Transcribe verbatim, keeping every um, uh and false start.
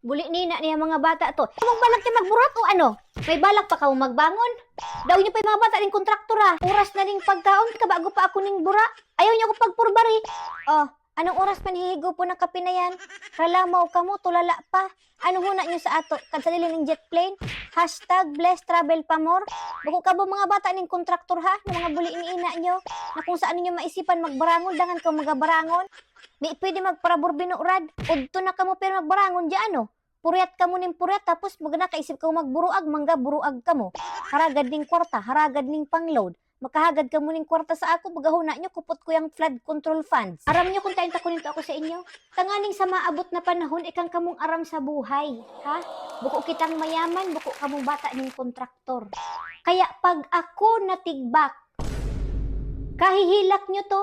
Buli ni na niya mga bata to. Kamo balak niya magburat o ano? May balak pa kamo magbangon? Daw niyo pa yung mga bata ning kontraktor, ha? Oras na ning pagkaon, kabago pa ako ning bura. Ayaw niyo ako pagpurbari. Oh, anong oras pa nihihigupon ang kape na yan? Ralamaw kamo, tulala pa. Ano huna niyo sa ato? Kan sa dili ning jet plane? Hashtag blessed travel pa more? Bako kamo mga bata ning kontraktor, ha? Ng mga buli ni ina niyo, na kung saan niyo maisipan magbarangon, dangan kamo magabarangon. Di pwede magparabor binurad. Udto na kamo pero magbarangon dyan, ano? Puriat kamo ning puriat, tapos mag nakaisip kamo magburuag, mangga buruag kamo. Haragad ning kwarta, haragad ning pang-load. Makahagad kamo ning kwarta sa ako, pagahuna nyo, kupot ko yung flood control funds. Aram nyo kung tayo takunin to ako sa inyo? Tanganing sa maabot na panahon, ikang kamong aram sa buhay, ha? Buko kitang mayaman, buko kamong bata ning kontraktor. Kaya pag ako natigbak, kahihilak nyo to.